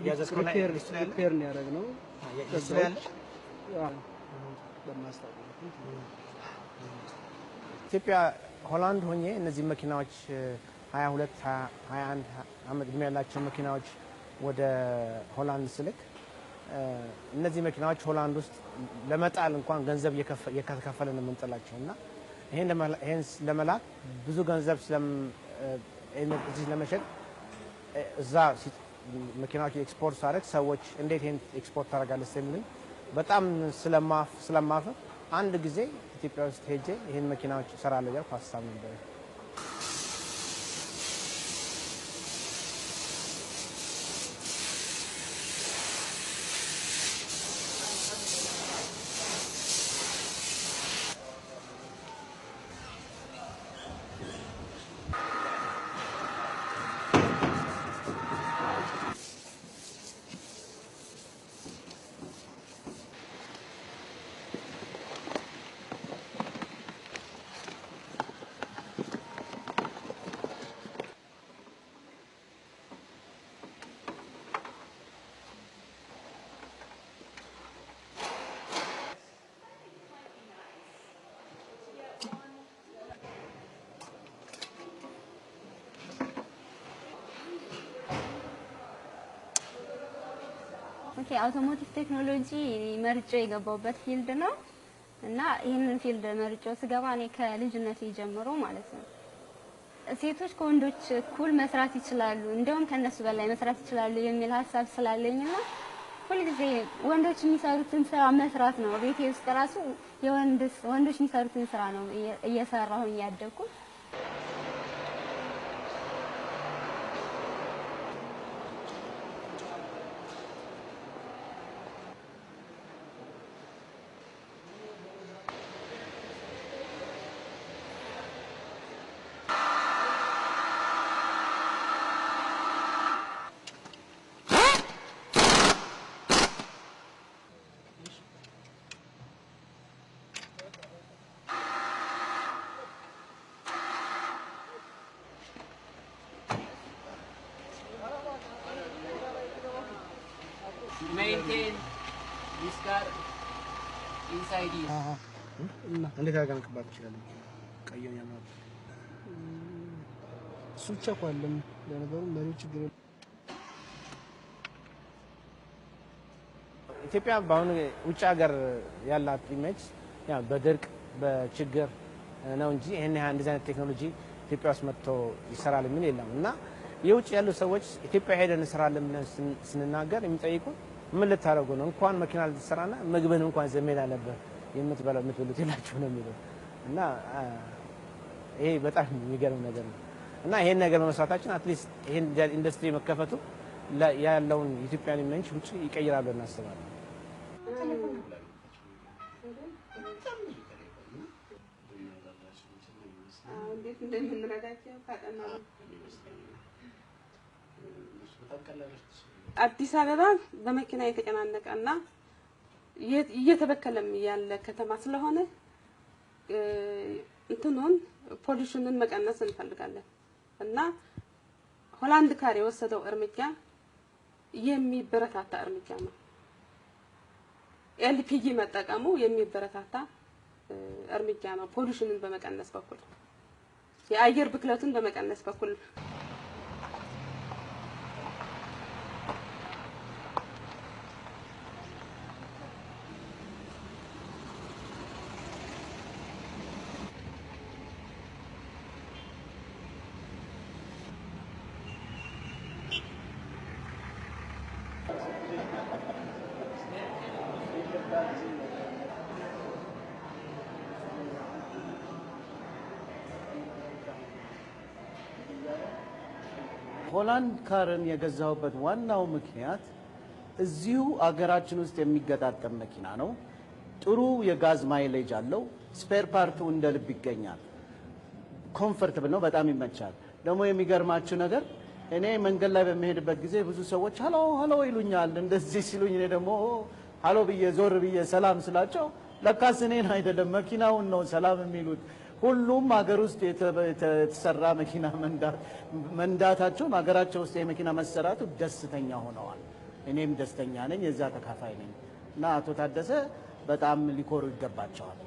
ያዘዝከው ላይ repair list ላይ አለ? repair ነው ያደረግነው። list ላይ አለ? በማስታወቅ ኢትዮጵያ ሆላንድ ሆኜ እነዚህ መኪናዎች 22፣ 21 ዓመት እድሜ ያላቸው መኪናዎች ወደ ሆላንድ ስልክ እነዚህ መኪናዎች ሆላንድ ውስጥ ለመጣል እንኳን ገንዘብ እየተከፈለ ነው የምንጥላቸው። እና ይሄን ለመላክ ብዙ ገንዘብ እዚህ ለመሸጥ እዛ መኪናዎች ኤክስፖርት ሳደርግ ሰዎች እንዴት ይሄን ኤክስፖርት ታደርጋለህ ስለሚሉኝ በጣም ስለማፍር አንድ ጊዜ ኢትዮጵያ ውስጥ ሄጄ ይሄን መኪናዎች እሰራለሁ እያልኩ ሀሳብ ነበር። Okay, automotive technology መርጬ የገባሁበት field ነው። እና ይህንን field መርጬ ስገባ እኔ ከልጅነቴ ጀምሮ ማለት ነው ሴቶች ከወንዶች እኩል መስራት ይችላሉ፣ እንደውም ከነሱ በላይ መስራት ይችላሉ የሚል ሀሳብ ስላለኝና ሁልጊዜ ወንዶች የሚሰሩትን ስራ መስራት ነው። ቤቴ ውስጥ ራሱ ወንዶች የሚሰሩትን ስራ ነው እየሰራሁኝ ያደግኩት። Maintain this car inside you. እንዴት አድርገን መቀባት እንችላለን? ቀዩን ያምራል። እሱ ብቻ እኮ አይደለም፣ ለነገሩ መሪው ችግር የለም። ኢትዮጵያ በአሁኑ ውጭ ሀገር ያላት image ያ በድርቅ በችግር ነው እንጂ ይሄን ያህል እንደዚህ አይነት ቴክኖሎጂ ኢትዮጵያ ውስጥ መጥቶ ይሰራል የሚል የለም። እና የውጭ ያሉ ሰዎች ኢትዮጵያ ሄደን እንሰራለን ብለን ስንናገር የሚጠይቁን ምን ልታደርጉ ነው? እንኳን መኪና ልትሰራና ምግብን እንኳን ይዘህ መሄድ አለብህ፣ የምትበላው የምትበሉት የላችሁ ነው የሚለው። እና ይሄ በጣም የሚገርም ነገር ነው። እና ይሄን ነገር በመስራታችን at least ይሄን ኢንዱስትሪ መከፈቱ ያለውን የኢትዮጵያን image ውጭ ይቀይራል ብለን እናስባለን። እንዴት እንደምንረዳቸው ካጠና ነው። አዲስ አበባ በመኪና የተጨናነቀና እየተበከለም ያለ ከተማ ስለሆነ እንትኑን pollution ኑን መቀነስ እንፈልጋለን። እና ሆላንድ ካር የወሰደው እርምጃ የሚበረታታ እርምጃ ነው። LPG መጠቀሙ የሚበረታታ እርምጃ ነው። Pollution ኑን በመቀነስ በኩል፣ የአየር ብክለቱን በመቀነስ በኩል። ሆላንድ ካርን የገዛሁበት ዋናው ምክንያት እዚሁ አገራችን ውስጥ የሚገጣጠም መኪና ነው። ጥሩ የጋዝ mileage አለው። Spare part ኡ እንደ ልብ ይገኛል። Comfortable ነው፣ በጣም ይመቻል። ደግሞ የሚገርማችሁ ነገር እኔ መንገድ ላይ በምሄድበት ጊዜ ብዙ ሰዎች "Hello, hello" ይሉኛል። እንደዚህ ሲሉኝ እኔ ደግሞ "Hello" ብዬ ዞር ብዬ ሰላም ስላቸው ለካስ እኔን አይደለም መኪናውን ነው ሰላም የሚሉት። ሁሉም ሀገር ውስጥ የተሰራ መኪና መንዳታቸውም ሀገራቸው ውስጥ የመኪና መሰራቱ ደስተኛ ሆነዋል። እኔም ደስተኛ ነኝ፣ የዛ ተካፋይ ነኝ እና አቶ ታደሰ በጣም ሊኮሩ ይገባቸዋል።